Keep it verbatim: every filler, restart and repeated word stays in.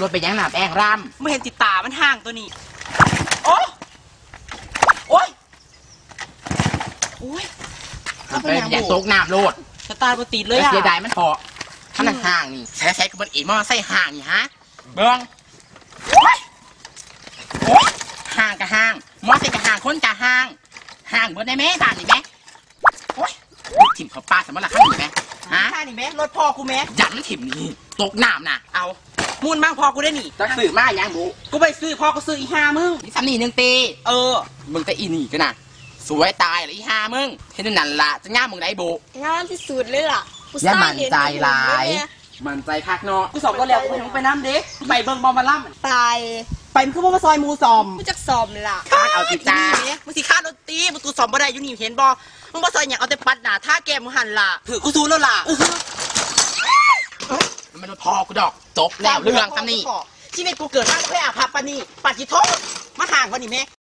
รถเป็นหยังหนาแป้งร่ำ ไม่เห็นติดตามันห่างตัวนี้ โอ้ โอ้ย โอ้ย มันเป็นหยัง มันเป็นหยัง ตกน้ำโลด สตาร์ทบ่ติดเลยอะ เสียดายมันเถาะ มันห่างนี่ ใส่ใส่กับมันอีกมอไซค์ห่างนี่ฮะ เบิ่ง โอ้ย โอ้ย ห่างกับห่าง มอไซค์กับห่าง คนกับห่าง ห่างเบิดได้ไหมบ้านนี่ไหม โอ้ย ถิ่มเขาปลาสำหรับข้างนี้ไหม ฮะ ข้างนี้ไหม รถพ่อกูไหม ยันถิ่มนี่ ตกน้ำนะ เอา มูนมั่งพ่อกูได้หนิ จักซื้อมาหยังบุ กูไปซื้อ พ่อกูซื้ออีห้ามึง นี่ซ้ำนี่หนึ่งตี เออ มึงแต่อีนี่ก็นะ สวยตายเลยอีห้ามึง เห็นนั่นล่ะ จะง่ามมึงได้บุ งามที่สุดเลยล่ะ กู อย่ามั่นใจหลาย สร้างเหตุผลเลยเนี่ย มั่นใจคักเนาะ กูสอบก็แล้ว กูยังไปน้ำเด้ ไปเบิ่งบอมบาล่ำ ไป ไปมึงคือบ่มาซอยหมู่สอม กูจักสอมล่ะ ปาดเอาติจ้า มึงสิฆ่ารถตี มึงกูสอมบ่ได้อยู่นี่เห็นบ่ มึงบ่ซอยหยังเอาแต่ปัดหน้าท่าแก้มมึงหันล่ะ ถือกูสู้แล้วล่ะ มันพอกูดอก จบแล้วเรื่องซ้ำนี่ ชีวิตกูเกิดมาบ่เคยอาภัพปานนี้ ปาดจิโทษ มาห่างกว่านี้แม่